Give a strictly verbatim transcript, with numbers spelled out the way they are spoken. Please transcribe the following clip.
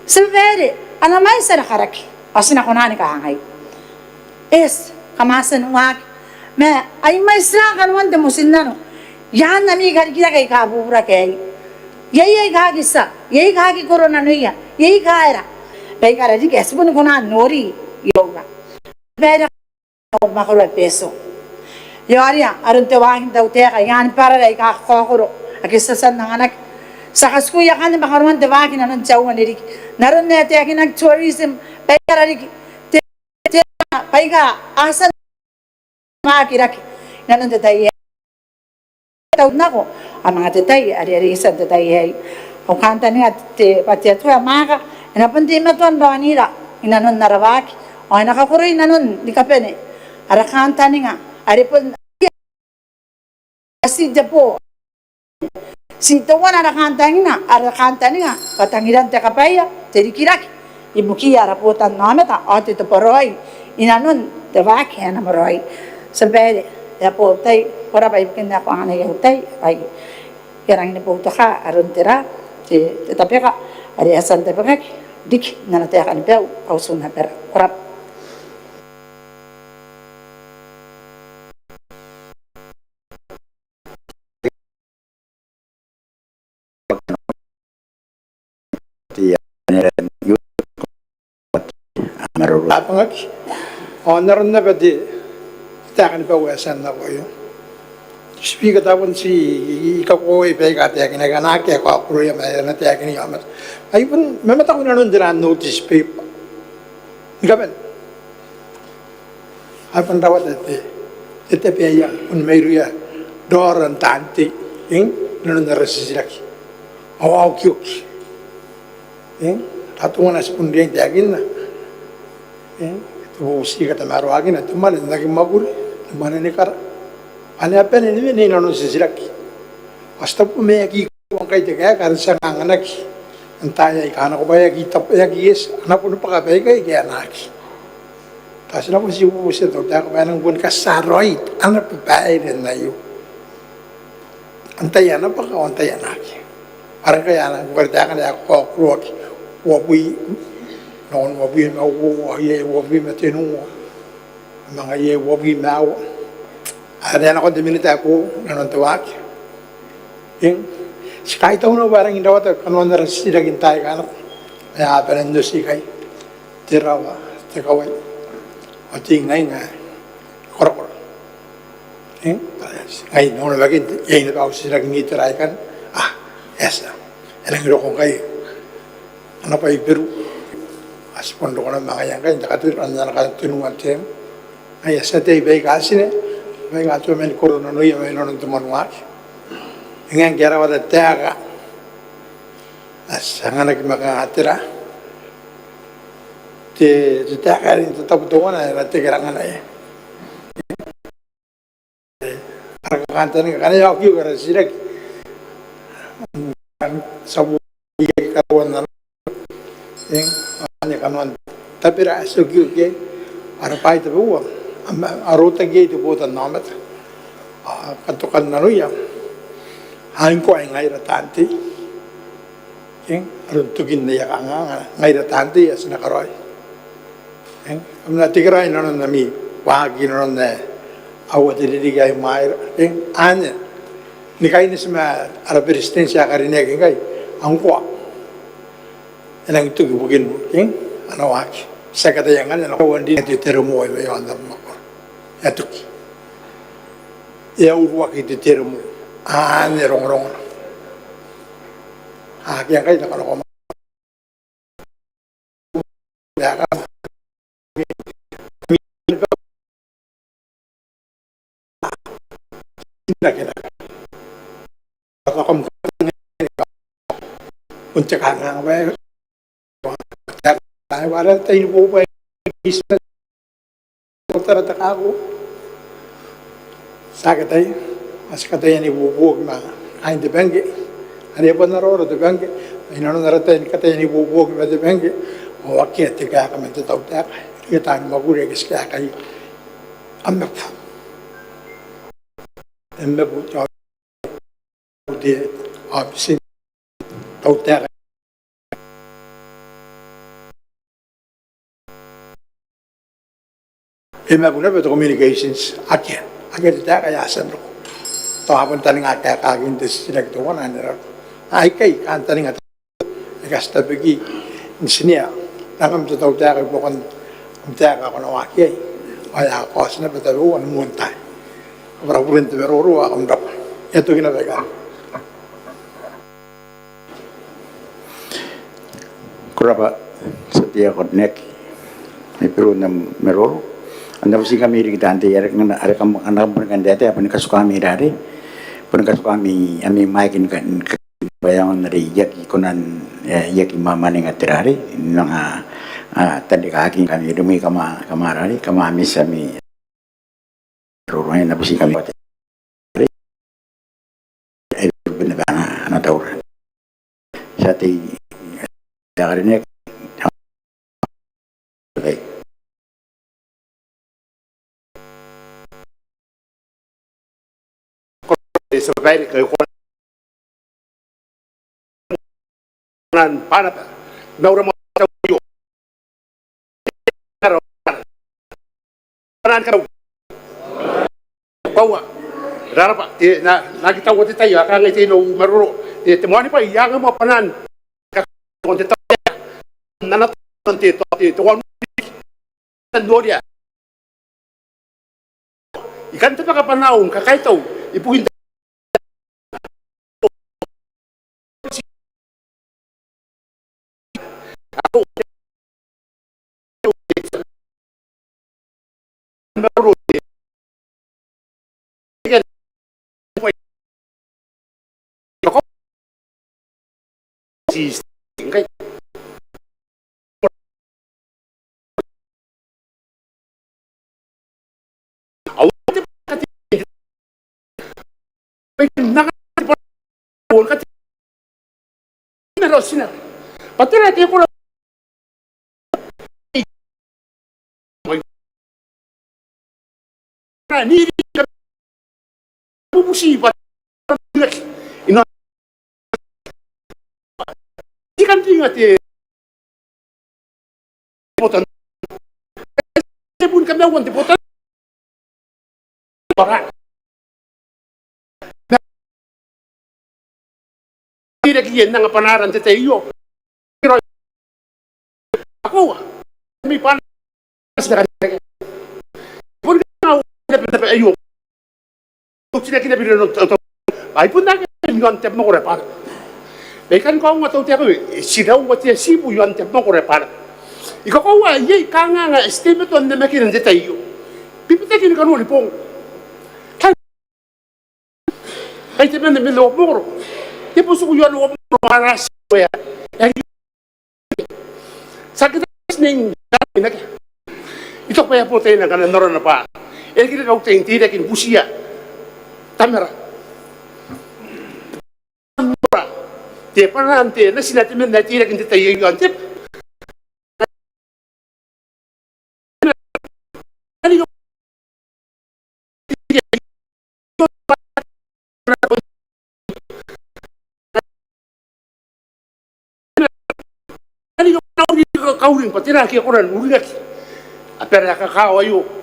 Ti a bane, ana mwaiti ara karaki, ao ti na kona ni kangai, eti, kam a tia n waaki, ma ai mwaitira kanoan te motinnano. Iaan ami karikirake aika bubura ke aei, iai aika aki tia, iai aika aki koro nanoia, iai aika era. Baikara riki ae ti boni kona n nori iroura. Bane ao mwakoron Betio. Ioria aron te waaki n tautaeka i aan bwaara aika kakaokoro ake ti a tia n anganaki. Ti a katikua akanne mwakoron te waaki inanon te aua n ririki, n aron ae taekinaki tourism, baikara riki, te, te, baika a tia n waakirake inanon te tai aei. Tau nako, ao manga te tai are e a tia n te tai aei. Au kantaninga te, bwa te Atua ae mwaaka e na bon teimatoa n raonira inanon ara waaki, ao e na kakoroi nanon ni kabane ara kantaninga are bon ti te bo, ti teuana ara kantaninga, ara kantaninga bwa tangiran te kabaia, te rikirake ibukiia ara botannaomata ao te tobwaraoi inanon te waaki ae na maraoi. Ti a bane, e a bo au tai. Ko rabwa ibukin ae ko anganai au tai bwa I a rangi ni boutoka aron tera, te, te tabeka are e a tia n tabekaki riki n ana taeka ni bau au tiunabara. Ko rabwa. Tabangaki, ao n aron naba te taeka ni bau ae e a tia n nako iai. Speaker, tao bon ti I kakoaua baika a taekinaki, a na aki kaokoroia ma a na taekinaki aomata. Ai bon, ma mataku inanon te ran notice paper ni kabane. Ai bon rawata te, te tabe ae I a bon mairouia raora n taan tei, eng, inanon ara titiraki. Ao a okioki, eng, tao teuana ti bon riai n taekinna, eng, te bubuti katamaroakina, te mwane n aki mwakuri, te mwane ni kara. Ane a bane ni wene inanon titiraki. Ao ti tabu ma e aki iko ngkai te kaeka are ti anganganaki n taai aika nako bwa e aki tabu, e aki eti, a na boni bwaka baikai ke a na aki. Tao ti na bon ti bubutia te tautaeka bwa e nang boni katia raoi ana babaire n aio. Antai ana bwaka ao antai ana aki. Are ngkai a nang kari taekana ae kakaokoroaki, uabwi, nakon uabwi ma uoua, ao iai uabwi ma tenua, ao manga iai uabwi ma aua. Are a nakon te minita ae boou inanon te waaki. Eng, ti kaitaua bwa e rangi n rawata kanoan ara titiraki n taai aika nako. E a bane n oti ikai te rawa, te kawai, ao te ingainga, korakora. Eng, ngai n au namakin iai naba au titiraki n itera aikai. A, e a tia. E nangi roko ngkai ana bwai Beru. A ti bon roko naba ma ngaia ngkai n te katenua, n ana katenua n term. Ngaia ti ataia baika a tine, baika a tuai mani koro nanoia mai nanon te moan waaki. E ngae ngke a rawata te taeka, a ti anganaki ma kanga tera, te, te taeka are n tatabu teuana ae e na tekeraoi ngkanne. Ara kakantaninga ngkana e a okioki ara titiraki, ti a bon iai karaoan ana, eng, anne kanoan tabera ae ti okioki iai. Ara bwai tabeua, a rotaki iai te botannaomata, a katokan nanoia, a ngkoa ngaira taan tei. Eng, aron tokin aia kanganga, ngaira taan tei ae ti na karaoi. Eng, kam na tekeraoi inanon ami waaki inanon ae aua te ririki ae i mwaira. Eng, anne ni kaineti ma ara Beretitenti ae karineaki ngkai, a ngkoa e nangi toki ibukin, eng, ana waaki. Ti aki ataia ngkanne ana waaki n rin te teremo ae mai aon abamwakoro. E a toki, e a uruaki te teremo. Anne rongorongona. Akea ngkai te kanakoa. Ti aki ataia n ibuobuoki ma kaain te bangke are e a bon raoiroi te bangke inanon ara tai ni kataia n ibuobuoki ma te bangke. Ao akea te kaeka man te tautaeka irouia taani mwakuri aika ti kaekaia. Am mabu, am mabu te aobitin tautaeka. E maku naba te communications, akea, akea te taeka ae a tia n roko. Tao a bon taninga taekakin te titiraki teuana anne. Aikai kantaninga aika ti tabeki n tinia. Nangam te tautaeka ibukin am taeka ae ko na waaki iai. Ao e a kaoti naba tabeua ni moan tai. Ko rabwa, buren te maroro ao kam rabwa. E a toki naba ikai. Ko rabwa, tia tei ae ko karineaki mai Beru n am maroro. Ao N na butiingkami riki taan tei are kam, are kam, are kam boni kan taetae, boni katukami rarei, boni katukami ami, ami mike ni ka, ni ka, bwa e aonga n are I aki kona n, e, I aki mamaninga te rarei, n anga, a, tanrikakin kami rimwi, kam a, kam a rarei, kam a miss ami roro. N na butiingkami. Ai bene bana ana taura. Tia tei ae ko karineaki. Ko rabwa, tia babaire, kai ko nang bwanaa mauri ma tau io. Bwanaa ni kabwara. Koaua. Raraba, e, na, n aki taua te tai, ao kangai te, n au maroro, te, te moani bwai, I anga moa bwanaan, ka, n te tau, n ana tau, n te tau, te, te wanu, noria. I kan tabeka bwanaau ni kakaitau ibukin Ti kan tinga te botan. Te bun kamauan te botan. Bara. Ti reke n anga bwanaara n te tai aio. Koaua. Ami bwanaara. Bon kanga au nebe nebe aio. Au tinakina bira n au tau. Ai bon akea i aon te mwakoro ae bwanaa. Ma I kan kaongoa tautaeka, e, ti raua te atibu i aon te mwakoro ae bwanaa. I kakoaua iai kanganga ae ti teimatoa n namakina n te tai aio. Bibitakin kanoan boong. Kai, kai temanna man au mwakoro. Te bwai ae tiku i aon au mwakoro, ara atibu ae, ae Ti aki tia n ning, I taku bwa e a bo taina ngkana n arona bwa e rikirake au tai n teirake ni butiia Tamara. Te bwanaa n te natina temanna ae teirake n te tai aio n te Kauring bwa tera ake e kona n uringaki. A bane ni kakawaki aio.